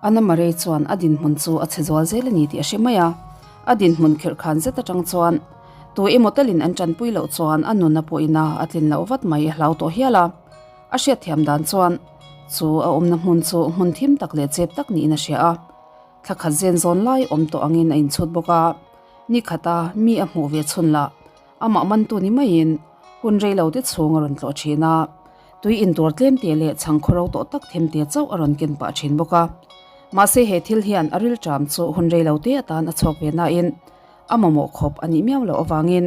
Anna Maria chuan a dinhmun chu a chhe zual zel a ni tih a hre mai a. A dinhmun khirh khan zet atang chuan tu emaw talin an tanpui loh chuan a nunna pawhin a a tlin loh vat mai a hlau tawh hial a. A hriatthiam dan chuan chu a awmna hmun chu hmun thim tak leh chep tak niin a hria a. Thla khat zen zawn lai awm tawh angin a inchhut bawk a. Ni khata mi a hmuh ve chhun lah amah mantu ni maiin hun rei lo te chhung a rawn tlawh thin a. Tui intur tlem te leh chhang khaw ro tawh tak them te chauh a rawn ken pah thin bawk a. Mahse he thil hian a rilṭam chu hun rei lo te atan a chhuak ve nain a mamawh khawp a nih miau loh avangin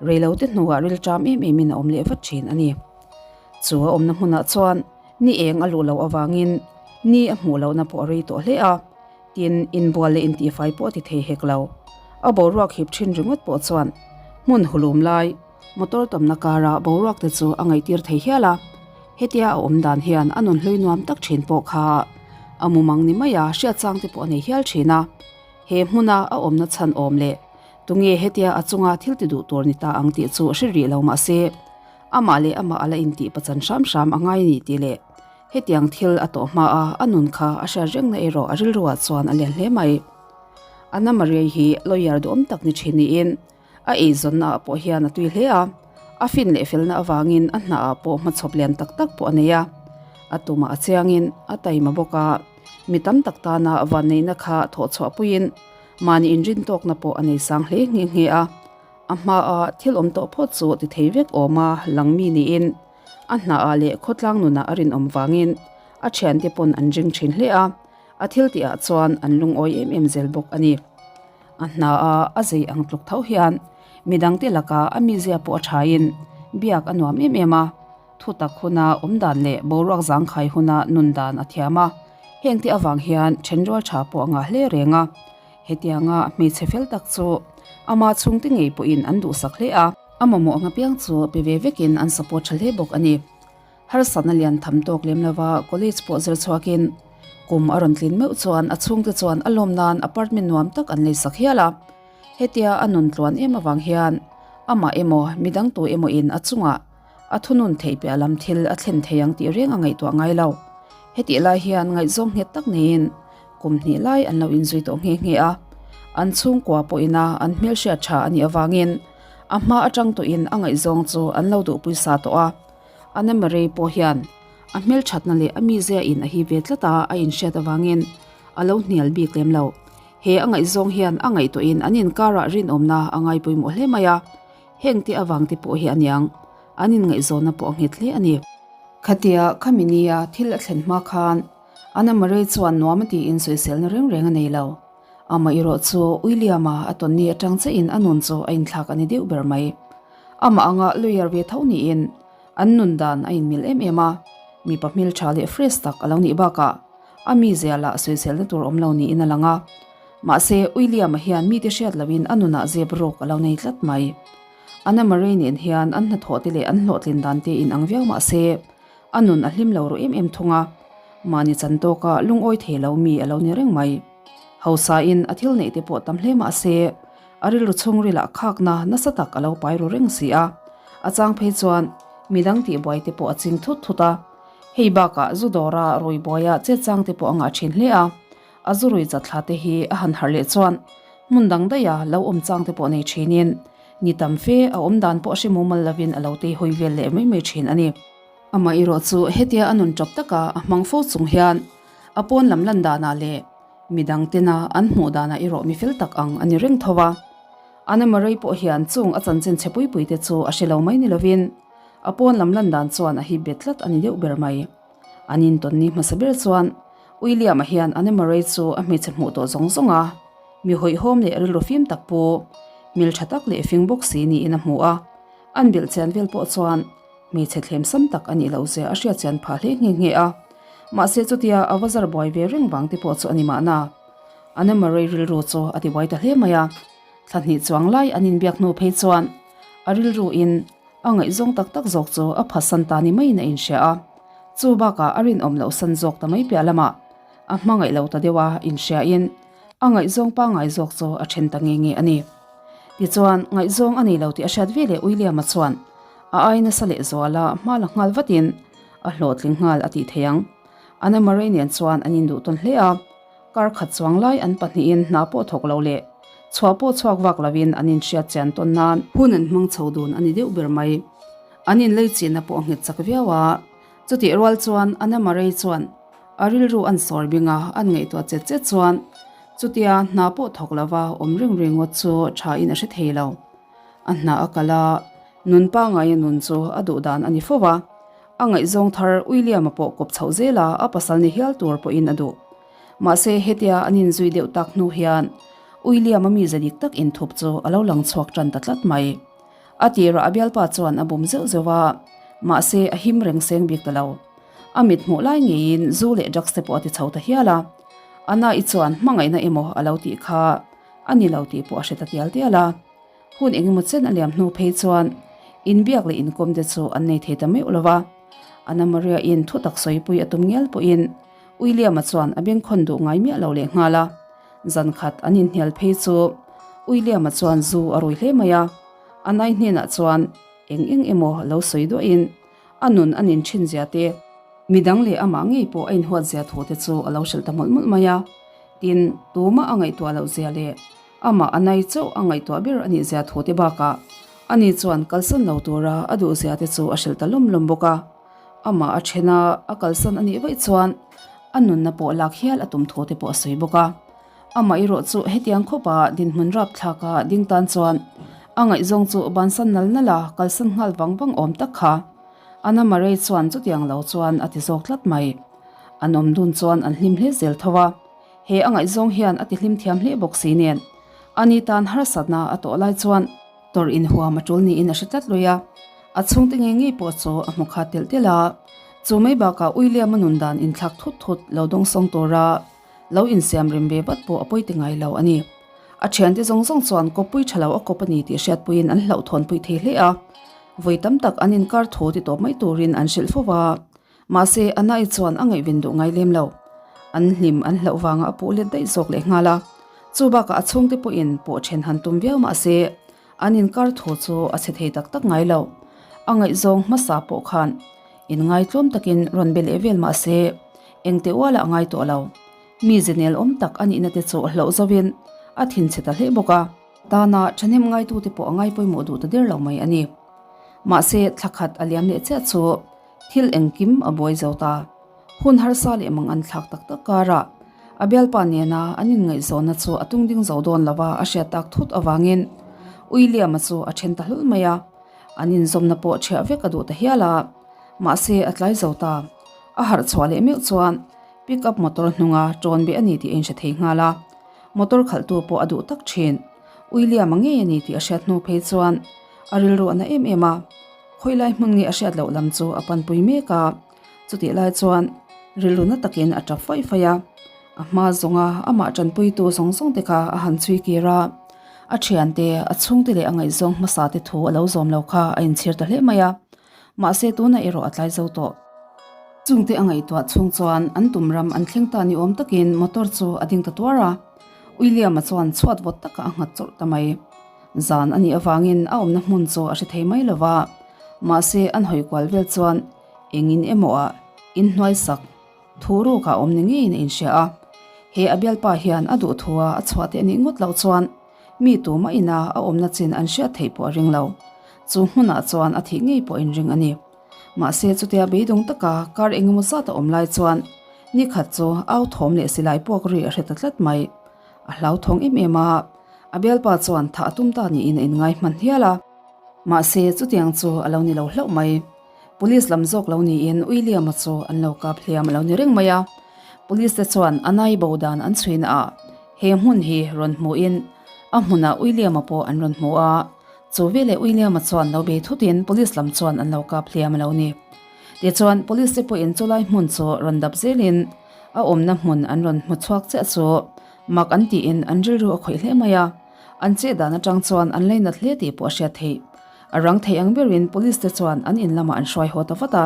rei lo te hnuah rilṭam em emin a awm leh vat thin a ni. Chu a awmna hmunah chuan ni eng a luh loh avangin ni a hmuh lohna pawh a rei tawh hle a, tin inbual leh intihfai pawh a ti thei hek lo. A boruak hip thin ringawt pawh chuan hmun hulum lai, Motor tamna kara boruak te chu a ngaihtir thei hial a, hetia a awm dan hian a nun hlui nuam tak thin pawh kha a mumang ni mai a, hriatchang te pawh a nei hial thin a. He hmuna a awmna chhan awm leh tunge hetia a chunga thil ti duh tur ni ta ang tih chu hre rih lo mah se, amah leh amah a la intih pachan hram hram a ngai a ni tih leh hetiang thil a tawh hma a a nun kha a hriat rengna erawh a rilruah chuan a lian hle mai. Anna Maria hi lawyer duhawm tak ni thin niin, A eizawnna ah pawh hian a tui hle a, a fin leh felna avangin a hna ah pawh hmachhawp lian tak tak pawh a nei a. A tumah a chiangin a taima bawk a, mi tam tak tana vanneihna kha thawh chhuah puiin mahni inrin tawkna pawh a nei sang hle nghe nghe a. A hmaa thil awm tawh phawt chu ti thei vek awma lang mi niin a hna ah leh khawtlang nunah a rinawm vangin a thiante pawn an ring thin hle a, a thil tihah chuan an lungawi em em zel bawk a ni. A hna a a zei ang tluk tho hian midangte laka a mizia pawh a thain biak a nuam em em a, thutak huna awm dan leh boruak zangkhai huna nun dan a thiam a, hengte avang hian thenrual tha pawh a ngah hle reng a. Hetianga hmeichhe fel tak chu ama chhungte ngei pawhin an duhsak hle a, a mamawh ang apiang chu pe ve vekin an support tha hle bawk a ni. Harsatna lian tham tawk lem lova college pawh zir chhuakin kum a rawn tlin meuh chuan a chhungte chuan a lawm nan apartment nuam tak an leisak hial a. Hetia a nun tluan em avang hian amah emaw midang tu emaw in a chungah a thunun theih piah lam thil a thlen thei ang tih reng a ngaihtuah ngai lo. Hetih lai hian ngaihzawng nghet tak neiin kum hnih lai an lo inzui tawh nghe nghe a. An chhungkua pawhina an hmelhriat tha a nih avangin a hma atang tawhin a ngaihzawng chu an lo duhpui sa tawh a. Anna Marie pawh hian a hmelthatna leh a mizia in a hi ve tlat a, a inhriat avangin a lo hnial bik lem lo. He a ngaihzawng hian a ngaihtuahin an inkarah rinawmna a ngai pawimawh hle mai a, heng te avang te pawh hi a niang, an inngaihzawnna pawh a nghet hle a ni. Khatia khami nia thil a thlen hma khan Anna Marie chuan nuam a tiin sawiselna reng reng a nei lo. Amah erawh chu William-a a tawn ni atang chiahin a nun chu a inthlak a ni deuh ber mai. Amah anga lawyer ve tho niin an nun dan a inmil em em a, mipa hmeltha leh fresh tak a lo nih bakah a mizia lah sawiselna tur awm lo niin a lang a. Mahse, William-a hian mite hriat lohin a nunah zep ruk a lo nei tlat mai. Anna Marie nen hian an hnathawh te leh an hlawhtlin dan te inang viau mahse, A nun a hlim lo ru em em thung a, mahni chan tawka lungawi thei lo mi a lo ni reng mai. Hausain a thil neih te pawh tam hle mah se, a rilru chhungrilah khakna nasa tak a lo pai ru reng si a. A chang phei chuan midang tihbuai te pawh a ching thut thut a. Hei bakah zu dawra rui buaia chetchang te pawh a ngah thin hle a. A zu rui chatthla te hi a han harh leh chuan hmun dang daiha lo awm chang te pawh nei thinin ni tam fe a awm dan pawh hre mumal lovin a lo teihawi vel leh mai mai thin a ni. Amah erawh chu hetia a nun tawp taka a hmang fo chung hian a pawn lam lan danah leh midang tena an hmuh danah erawh mi fel tak ang a ni reng tho a. Anna Marie pawh hian chung a chanchin chhe pui pui te chu a hre lo mai ni lovin a pawn lam lan dan chuan a hip bet tlat a ni deuh ber mai. An intawn ni hmasa ber chuan William-a hian Anna Marie chu a hmeichhe hmuh tawh zawng zawng a, mi hawihhawm leh rilru fim tak pu, hmeltha tak leh fing bawk si niin a hmu a. An belh chian vel pawh chuan Hmeichhe thlem sam tak a nih loh zia a hriat chian phah hle nghe nghe a. Mahse chutia a va zar buai ve reng vang te pawh chu a ni mahna. Anna Marie rilru chu a ti buai ta hle mai a. Thla hnih chuang lai an inbiak hnu phei chuan a rilru in a ngaihzawng tak tak zawk chu a phatsan ta ni maiin a inhria a. Chu bakah a rinawm loh san zawk ta mai piah lamah a hmangaih lo ta deuh a inhria in a ngaihzawng pangngai zawk chu a then ta nge nge a ni. Tichuan ngaihzawng a nei lo tih a hriat veleh William-a chuan A ai nasa leh zuala hma la nghal vatin a hlawhtling nghal a tih theih ang. Anna Marie nen chuan an induh tawn hle a. Kar khat chuang lai an pahnihin hna pawh thawk lo leh chhuah pawh chhuak vak lovin an inhriat chian tawn nan hun an hmang chho dun a ni deuh ber mai. An inlei chinna pawh a nghet chak viau a, chutih rual chuan Anna Marie chuan a rilru an sawr bing a, an ngaihtuah chet chet chuan chutia hna pawh thawk lova awm reng reng ngawt chu tha in a hre thei lo. A hna a kal a, nun pangaia nun chu a duh dan a ni fo va, A ngaihzawng thar William-a pawh kawp chhoh zel a, a pasal ni hial tur pawhin a duh. Mahse, hetia an inzui deuh tak hnu hian William-a mize dik tak inthup chu a lo lang chhuak tan ta tlat mai. A tirah a bialpa chuan a bum zeuh zeuh a, mahse a him reng seng bik ta lo. A mit hmuh lai ngeiin zu leh drugs te pawh a ti chho ta hial a. Anna-i chuan hmangaihna emaw a lo tih kha a ni lo tih pawh a hre ta tial tial a. Hun engemaw chen a liam hnu phei chuan inbiak leh inkawm te chu an nei thei ta meuh lo va. Anna Maria-in thu tak sawipui a tum ngial pawhin William-a chuan a bengkhawn duh ngai miah lo leh nghal a. Zan khat an inhnial phei chu William-a chuan zu a rui hle mai a. Anna-i hnenah chuan eng eng emaw lo sawi duahin a nun a nin thin zia te, midang leh amah ngei pawh a inhuat zia thu te chu a lo hrilh ta mawlh mawlh mai a. Tin, tumah a ngaihtuah loh zia leh Amah a nai chauh a ngaihtuah ber a nih zia thu te bakah ani chuan kalsan lo tura a duh zia te chu a hrilh ta lawm lawm bawk a. Amah a then a, a kalsan a nih vaih chuan a nunna pawh lak hial a tum thu te pawh a sawi bawk a. Amah erawh chu hetiang khawpa dinhmun rapthlaka ding tan chuan a ngaihzawng chu bansan nal nal a, kalsan nghal vang vang awm tak kha Anna Marie chuan chutiang lo chuan a ti zawk tlat mai. An awm dun chuan an hlim hle zel tho a. He a ngaihzawng hian a tihlim thiam hle bawk si nen, ani tan harsatna a tawh lai chuan tawrh inhuam a tul niin a hre tlat lui a. A chhungte ngei ngei pawh chu a hmu khat telh telh a, chu mai bakah William-a nun dan inthlak thut thut lo dawngsawng tura lo insiam rem ve vat pawh a pawi ti ngai lo a ni. A thiante zawng zawng chuan kawppui tha lo a kawp a ni tih hriatpuiin an hlauhthawnpui thei hle a, vawi tam tak an inkar thu ti tawp mai turin an hrilh fo va. Mahse, Anna-i chuan a ngaihven duh ngai lem lo. An hlim an hlauh vanga a puh let daih zawk leh nghal a. Chu bakah a chhungte pawhin pawh then han tum viau mahse, an inkar thu chu a chhe thei tak tak ngai lo. A ngaihzawng hmasa pawh khan inngai tlawm takin rawn be leh vel mahse, engte ualah a ngai tawh lo. Mi zenel awm tak a nihna te chu hlauh zovin a thinchhe ta hle bawk a. Tana thahnem ngaitute pawh a ngai pawimawh duh ta der lo mai a ni. Mahse, thla khat a liam leh chiah chu Thil engkim a buai zo ta. Hun harsa leh mang an thlak tak tak karah a bialpa nena an inngaihzawnna chu a tung ding zo dawn lo va, a hriat tak thut avangin William-a chu a then ta hlul mai a. An inzawmna pawh ṭhiah vek a duh ta hial a, mahse a tlai zo ta. A harh chhuah leh meuh chuan pick up motor hnunga ṭawn beh a ni tih a inhre thei nghal a. Motor khalhtu pawh a duh tak ṭhin. William-a ngei a ni tih a hriat hnu phei chuan a rilru a na em em a. Khawilai hmun nge a hriat loh lam chu a panpui mek a, chutih lai chuan rilru na takin a tap faih faih a, a hma zawnga amah tanpuitu zawng zawng te kha a han chhui kir a, a thiante, a chhungte leh a ngaihzawng hmasa te thu a lo zawm lo kha a inchhir ta hle mai a, mahse tunah erawh a tlai zo tawh. Chungte a ngaihtuah chhung chuan an tum ram an thleng ta ni awm takin motor chu a ding ta tuar a, William-a chuan chhuat vawt takah a nghat chawrh ta mai. Zan a nih avangin a awmna hmun chu a hre thei mai lo va, mahse an hawi kual vel chuan engin emaw ah inhnuai sak thu rukah awm ni ngeiin a inhria a. He a bialpa hian a duh thua a chhuah teh nih ngawt loh chuan mi tumah ina a awmna chin an hriat theih pawh a ring lo. Chu hmunah chuan a thih ngei pawh a inring a ni. Mahse chutia beidawng taka kar engemaw zat a awm lai chuan nikhat chu au thawm leh silai puak ri a hre ta tlat mai. A hlauthawng em em a, a bialpa chuan thah a tum ta niin a inngai hman hial a. Mahse, chutiang chu a lo ni lo hlauh mai. Police lam zawk lo niin William-a chu an lo kap hliam a lo ni reng mai a. Police te chuan a nai bo dan an chhuina ah he hmun hi rawn hmuhin a hmunah William-a pawh an rawn hmu a. Chu veleh William-a chuan lo bei thutin police lam chuan an lo kap hliam a lo ni. Tichuan, police te pawhin chulai hmun chu rawn dap zelin a awmna hmun an rawn hmu chhuak chiah chu mak an tiin an rilru a khawih hle mai a, an chet dan atang chuan an leinat hle tih pawh a hriat theih. A rang thei ang berin police te chuan an in lamah an hruai haw ta vat a,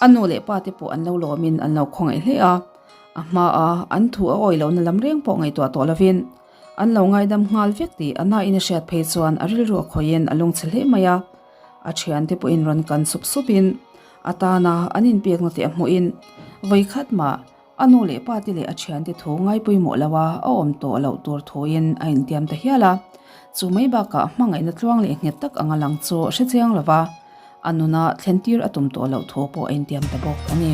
a nu leh pa te pawh an lo lawmin an lo khawngaih hle a, a hmaa an thu a awi lohna lam reng pawh ngaihtuah tawh lovin an lo ngaidam nghal vek tih a nain a hriat phei chuan a rilru a khawihin a lungchhe hle mai a, a thiante pawhin rawn kan sup supin a tana an inpekna te a hmuhin vawikhat mah. A nu leh pa te leh a thiante thu ngai pawimawh lo a, a awm tawh loh tur thuin a intiam ta hial a. Chu mai bakah hmangaihna tluang leh nghet tak anga lang chu hre chiang lo va, a nuna thlentir a tum tawh loh thu pawh a intiam ta bawk a ni.